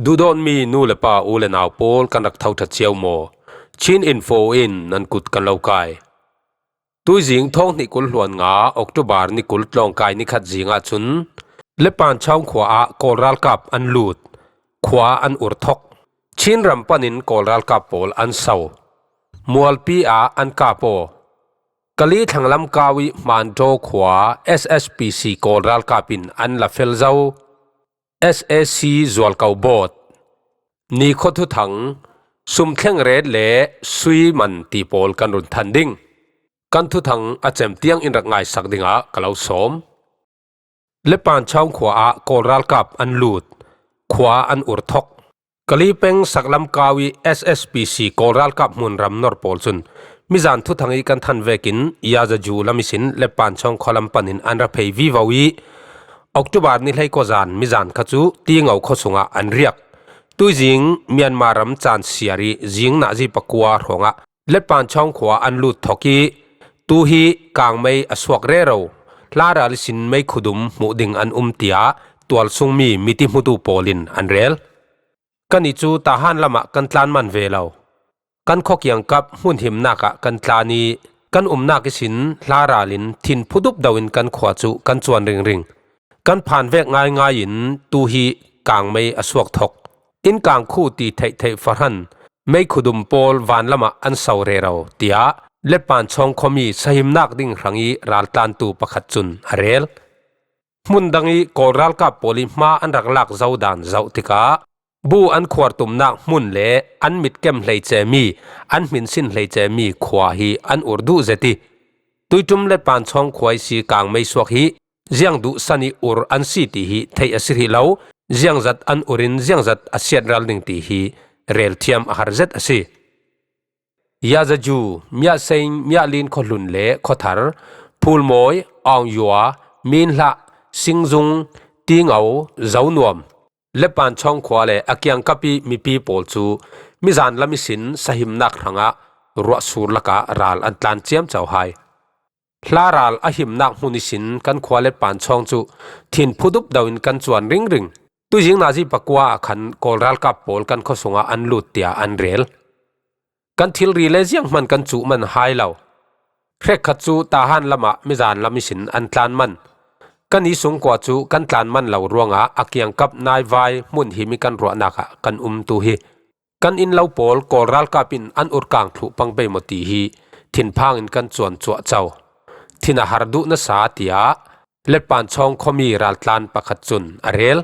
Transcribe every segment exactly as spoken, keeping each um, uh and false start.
Duhdawtmi nu le pa, u le nau pawl, kan rak tho ṭha cio maw? Chin Info in nan kut kan lo kai. Tuizing thawng hnih kul hluan nga, October ni kul tlawngkai ni khat zingah cun Lepanchawng khua ah Kawl ralkap an lut, khua an ur thawk. Chin ram panin Kawl ralkap pawl an so. Mualpi ah an kap aw. Kali thlang lam kau ih Hmandaw khua S S P C Kawl ralkap in an la fel zo. S A C Zualko Bawt, Nikhua thuthang, sumthleng ret le sui man ti pawl kan run than ding. Kan thuthang a cem tiang in rak ngaisak dingah ka lo sawm. Lepanchawng khua ah Kawl ralkap an lut, khua an ur thawk. Kali peng saklam kau ih S S P C Kawl ralkap hmun ram nor pawl cun mizan thuthang ih kan than vekin Yazaju lam ihsin Lepanchawng khualam panin an ra phei vivo ih October ni hleikua zan mizan kha cu Tingo khua sungah an riak. Tuizing Myanmar ram caan siar ih zing nazi pakua hrawngah Lepanchawng khua an lut thawk ih tu hi kangmei a suak rero, hlaral ihsin meikhudum hmuh ding an um, tiah tualsungmi miti hmutu pawl in an rel. Kannih cu Tahan lamah kan tlan man ve lo. Kan khua kiangkap hmun himnak ah kan tlan ih kan umnak ihsin hlaral in thin phudup do in kan khua cu kan cuan ringring. Kan phan vek ngaingai in tu hi kangmei a suak thawk. Inn kangkhu ti theihtheih fahran, meikhudum pawl van lamah an so rero, tiah Lepanchawng khuami sahimnak ding hrangih raltlantu pakhat cun a rel. Hmun dang ih Kawl ralkap pawl ih hma an rak lak zo dan zoh tikah bu an khuartumnak hmun le an mitkem hleice mi, an hminsin hleice mi khua hi an ur duh zet ih, Tuiṭum Lepanchawng khua ih si kangmei suak hi ziang duh san ih ur an si ti hi theih a si hrih lo. Ziangzat an ur in ziangzat a siat ral ding ti hi relthiam a har zet a si. Yazaju, Miahseng, Miahlin khuahlun le khuathar, Phulmawi, Awngyua, Minhlah, Singzung, Tingo, Zonuam, Lepanchawng khua le a kiangkap ih mipi pawl cu mizan lam ihsin sahimnak hrangah ruahsur lakah ral an tlan ciamco hai. Hlaral a himnak hmun ihsin kan khua Lepanchawng cu thin phudup do in kan cuan ringring. Tuizing nazi pakua ah khan Kawl ralkap pawl kan khua sungah an lut, tiah an rel. Kan thilri le zianghman kan cuh man hai lo. Hrekkhat cu Tahan lamah mizan lam ihsin an tlan man. Kan i sungkua cu kan tlan man lo ruangah a kiangkap naivai hmun him ih kan ruahnak ah kan um tu hi. Kan inn lo pawl Kawl ralkap in an urkang thluh pang pei maw ti hi thinphang in kan cuan cuahco. Thin a har duh nasa, tiah Lepanchawng khuami raltlan pakhat cun a rel.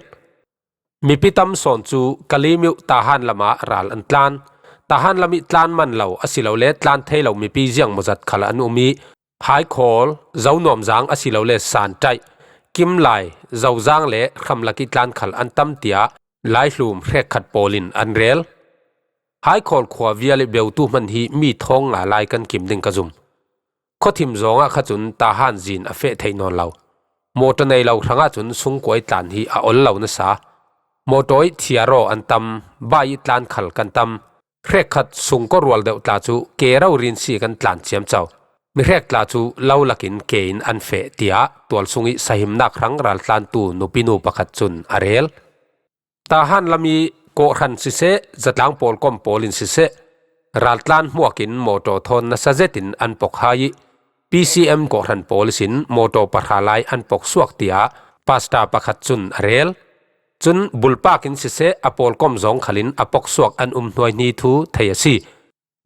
Mipi tam sawn cu Kalemyo Tahan lamah ral an tlan. Tahan lam ih tlan man lo asilole tlan thei lo mipi ziangmawzat khal an um ih, Haikhawl, Zonuamzang asilole Santaih, Kimlai, Zozang le Hramlak ih tlan khal an tam, tiah Laihlum hrekkhat pawl in an rel. Haikhawl khua vial ih beutu hman hi mi thawng nga lai kan kim ding ka zum. Khuathim zawngah kha cun Tahan zin a feh theih nawn lo. Mawṭaw nei lo hrangah cun sungkuai tlan hi a ol lo nasa. Mawṭaw ih thiaraw an tam, bai ih tlan khal kan tam. Hrekkhat sungkaw rual deuh tla cu ke rori in si kan tlan ciamco. Mi hrek tla cu lo lakin ke in an feh, tiah tualsung ih sahimnak hrang raltlantu nupinu pakhat cun a rel. Tahan lam ih kawhhran siseh, zatlang pawlkom pawl in siseh, raltlan hmuak in mawṭaw thawn nasa zetin an pok hai ih, P C M kawhhran pawl ihsin mawṭaw pahra lai an pok suak, tiah pasta pakhat cun a rel. Cun bulpak in siseh, a pawlkom zawng khalin a pok suak an um hnuaihni thu thei a si.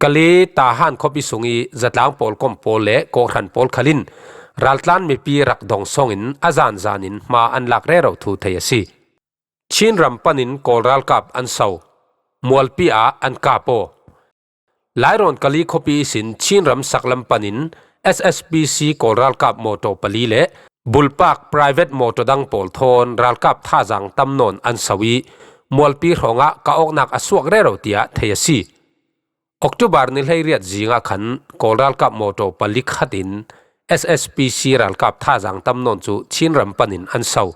Kali Tahan khuapi sung ih zatlang pawlkom pawl le kawhhran pawl khalin raltlan mipi rak dong sawngin a zanzan in hma an lak rero thu thei a si. Chin ram panin Kawl ralkap an so. Mualpi ah an kap aw. Lairawn Kali khuapi ihsin Chin ram saklam panin S S P C Kawl ralkap mawṭaw pali le bulpak private mawṭaw dang pawl thawn ralkap thazaang tam nawn an so ih, Mualpi hrawngah ka awknak a suak rero, tiah thei a si. October ni hleiriat zingah khan Kawl ralkap mawṭaw pali khat in S S P C ralkap thazaang tam nawn cu Chin ram panin an so.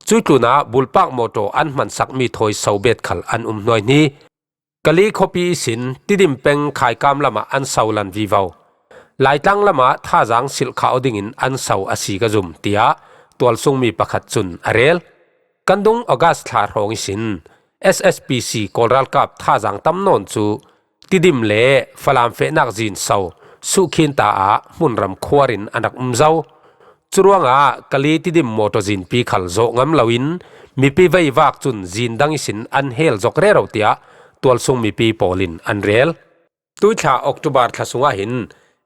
Cuih tlunah bulpak mawṭaw an hmansakmi thawi sobet khal an um hnuaihni. Kali khuapi ihsin Tidim peng Khaikam lamah an so lan vivo. Laitlang lamah thazaang silh khah aw dingin an so a si ka zum, tiah tualsungmi pakhat cun a rel. Kan dung August thla hrawng ihsin S S P C Kawl ralkap thazang tam nawn cu Tidim le Falam fehnak zin so suhkhin ta ah hmunram khuarin an rak um zo. Curuangah Kali Tidim mawṭaw zinpi khal zawh ngam loin mipi veivak cun zin dang ihsin an hel zok rero tiah tualsung mipi pawl in an rel. Tuithla October thla sungah hin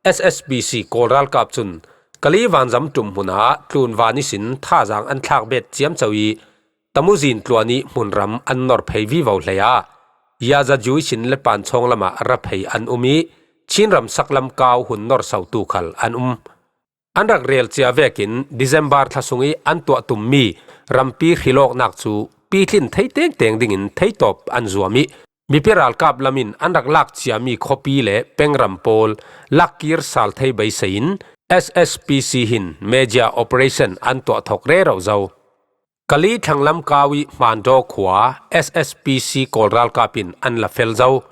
S S P C Kawl ralkap cun Kali vanzam ṭum hmun ah tlunvan ihsin thazang an thlak bet ciamco i Tamuzin tluan i hmunram an nor phei vivo hlei ah Yazaju ihsin le Panchawng lamah ra phei an um i Chinram saklam kau hun nor sotu khal an um. An rak rel cia vekin December thla sung i an tuah tummi rampi hrilawknak cu pitlin thei tengteng dingin theitawp an zuam i mipi ralkap lam in an rak lak ciami khuapi le pengram pawl lakkir sal thei beisei in S S P C hin major operation an tuah thawk rero zo. Kali thlanglam kau i Hmandaw khua S S P C Kawl ralkap in an la fel zo.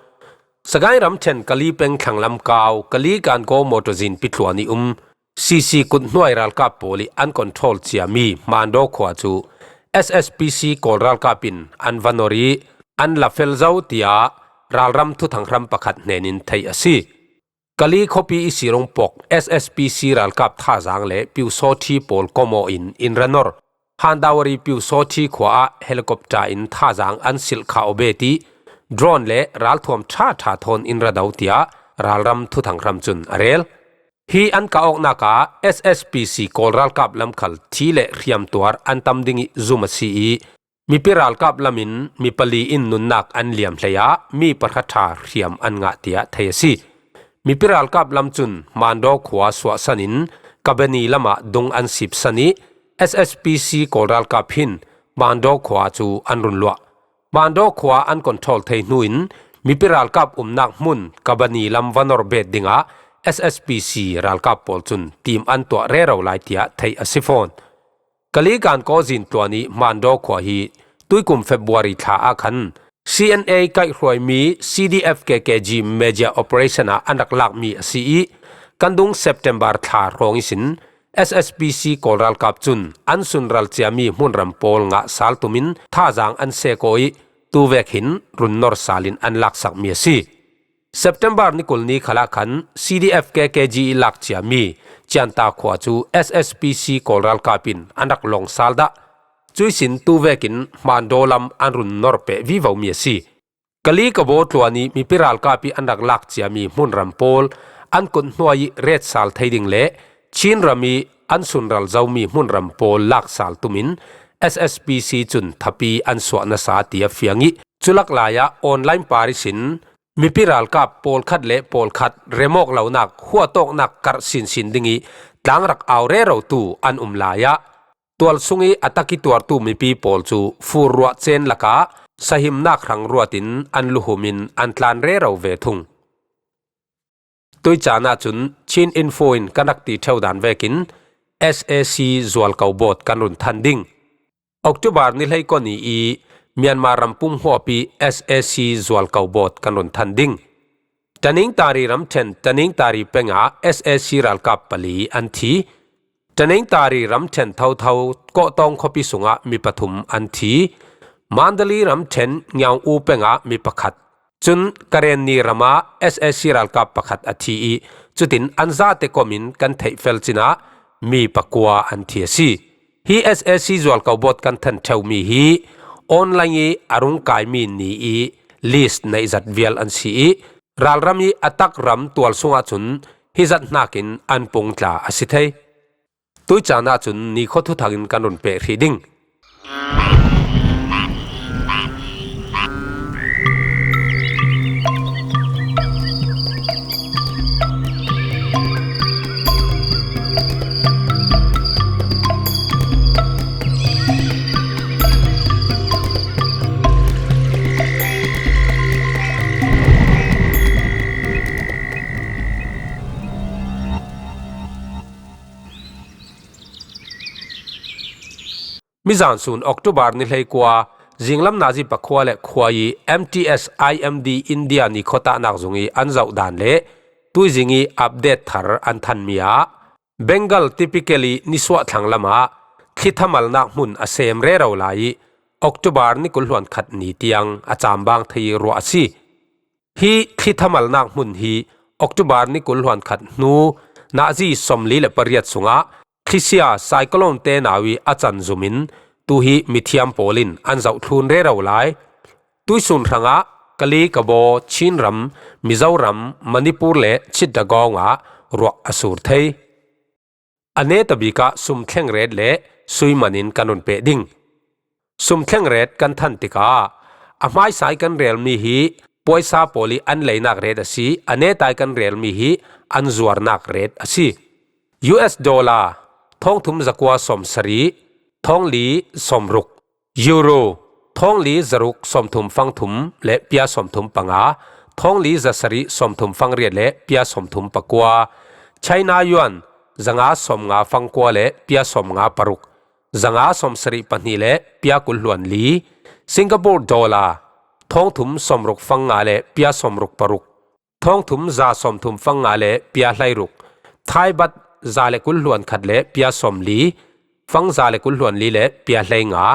Sagaing ramṭhen Kali peng thlanglam kau Kali Gangaw mawṭaw zinpi tluan i um C C kut hnuai ralkap pawl i an control ciami Hmandaw khua cu S S P C Kawl ralkap in an va nor i an la fel zo, tiah ralram thuthang hram pakhat hnen in theih a si. Kali khuapi i sirung pok S S P C ralkap thazang le Pyusawṭhi pawl kawmaw in in ra nor. Handawari Pyusawṭhi khua ah helicopter in thazang an silh kha awbet i drone le ralthuam ṭha ṭha thawn in ra do, tiah ralram thuthang hram cun a rel. Hi an kah awknak ah S S P C Kawl ralkap lam khal thi le hriamtuar an tam ding i zum a si i mipi ralkap lam in mi pali in nunnak an liam hlei ah mi pahra ṭha hriam an ngah, tiah thei a si. Mipi ralkap lam cun Hmandaw khua suahsan in Kabani lamah dung an sipsan i S S P C Kawl ralkap hin Hmandaw khua cu an run luah. Hmandaw khua an control thei hnu in mipi ralkap umnak hmun Kabani lam va nor bet dingah S S P C ralkap pawl cun tim an tuah rero lai, tiah theih a si fawn. Kali Gangaw zin tluan i Hmandaw khua hi tuikum February thla ah khan C N A kaihhruaimi C D F K K G major operation ah an rak lakmi a si i kan dung September thla hrawng ihsin S S P C Kawl ralkap cun an sunral ciami hmunram pawl ngah sal tumin thazang an sek aw i tuvek hin run nor sal in an laksakmi a si. September ni kul ni khalah khan C D F K K G i lak ciami Cianta khua cu S S P C Kawl ralkap in an rak long sal dah. Cuihsin tuvekin Hmandaw lam an run nor peh vivomi a si. Kali Kabaw tluan i mipi ralkap i an rak lak ciami hmunram pawl an kut hnuai i ret sal thei ding le Chinram i an sunral zomi hmunram pawl lak sal tumin S S P C cun thapi an suah nasa ti a fiang i, cu lak lai ah online par ihsin mipi ralkap pawlkhat le pawlkhat remawk lonak huatawknak karh sinsin ding i tlang rak au rerotu an um lai ah, tualsung i a tak i tuartu mipi pawl cu fur ruah cen lakah sahimnak hrang ruatin an luhum in an tlan rero ve thung. Tui caan ahcun Chin Info in kan rak ti ṭheu dan vekin S A C zualko bawt kan run than ding. October ni hleikua ni i Myanmar ram pum huap i S A C zualko bawt kan run than ding. Taningtari ramṭhen Taningtari peng ah S A C ralkap pali an thi. Taningtari ramṭhen thotho Kawhtawng khuapi sungah mi pathum an thi. Mandalay ramṭhen Ngiaung U peng ah mi pakhat. Cun Karenni ram ah S A C ralkap pakhat a thi i, cutin an zate kom in kan theih fel cin ah mi pakua an thi a si. Hi S A C zualko bawt kan than ṭheumi hi online i a rung kaimi ni i list neih zat vial an si i, ralram i a tak ram tualsung ahcun hi zat hnakin an pung tla a si thei. Tui caan ahcun nikhua thuthang in kan run peh hrih ding. Mizan sun October ni hleikua, zinglam nazi pakhua le khua i M T S I M D India ni khuatahnak zung i an zoh dan le tuizing i update thar an thanmi ah, Bengal typically nisuah thlang lamah thli thamalnak hmun a sem rero lai i, October ni kul hluan khat ni tiang a cambang thei ruah a si. Hi thli thamalnak hmun hi October ni kul hluan khat hnu Nazi sawmli le pariat sungah thlisia cyclone te nau i a can zumin tu hi mithiam pawl in an zoh thlun rero lai. Tuisun hrangah Kali Kabaw, Chin ram, Mizoram, Manipur le Chittagong ah ruah a sur thei. A neta bikah sum thleng ret le sui man in kan run peh ding. Sum thleng ret kan than tikah a hmaisa i kan relmi hi puaisa pawl i an leinak ret a si, a neta i kan relmi hi an zuarnak ret a si. U S dollar thawngthum zakua sawmsarih, thawngli sawmruk. Euro thawngli zaruk sawmthum fangthum le pia sawmthum panga, thawngli zasarih sawmthum fangriat le pia sawmthum pakua. China yuan zanga sawmnga fangkua le pia sawmnga paruk, zanga sawmsarih pahnih le pia kul hluan li. Singapore dollar thawngthum sawmruk fangnga le pia sawmruk paruk, thawngthum za sawmthum fangnga le pia hleiruk. Thai baht za le kul hluan khat le pia sawmli, fang za le kul hluan li le pia hleinga.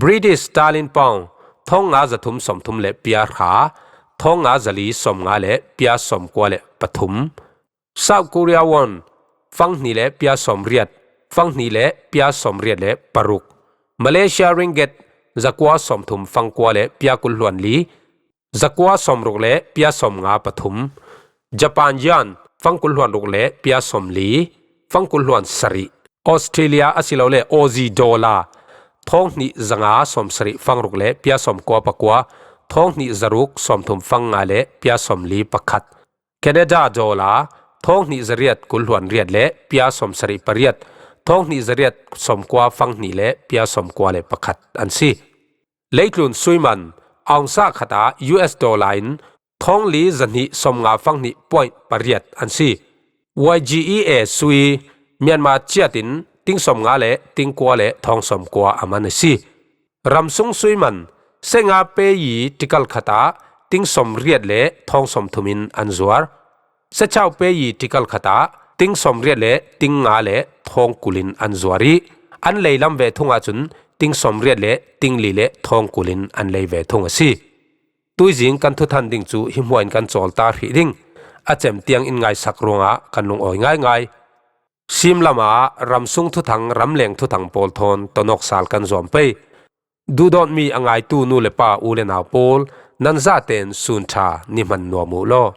British sterling pound thawngnga zathum sawmthum le pia hra, thawngnga zali sawmnga le pia sawmkua le pathum. South Korea won fanghnih le pia sawmriat, fanghnih le pia sawmriat le paruk. Malaysia ringgit zakua sawmthum fangkua le pia kul hluan li, zakua sawmruk le pia sawmnga pathum. Japan yen fangkul hluan ruk le pia sawmli, fangkul hluan sarih. Australia asilole Aussie dollar thawnghnih zanga sawmsarih fangruk le pia sawmkua pakua, thawnghnih zaruk sawmthum fangnga le pia sawmli pakhat. Canada dollar thawnghnih zariat kul hluan riat le pia sawmsarih pariat, thawnghnih zariat sawmkua fanghnih le pia sawmkua le pakhat an si. Leitlun sui man ounce khat ah U S dollar in thawngli zahnih sawmnga fanghnih point pariat an si. Y G E A sui Myanmar kyat in ting sawmnga le ting kua le thawng sawmkua a man a si. Ramsung sui man senga peyi tikal khat ah ting sawmriat le thawng sawmthum in an zuar. Sechau peyi tikal khat ah ting sawmriat le ting nga le thawng kul in an zuar i an leilam ve thung ahcun ting sawmriat le ting li le thawng kul in an lei ve thung a si. Tuizing kan thuthan ding cu hi hmuah in kan cawlta hrih ding. A cem tiang in ngaisak ruangah kan lungawi ngaingai. Simlam ah ramsung thuthang, ramleng thuthang pawl thawn tonawk sal kan zuam pei. Duhdawtmi a ngaitu nu le pa, u le nau pawl, nan zaten sun ṭha ni hman nuam uh law.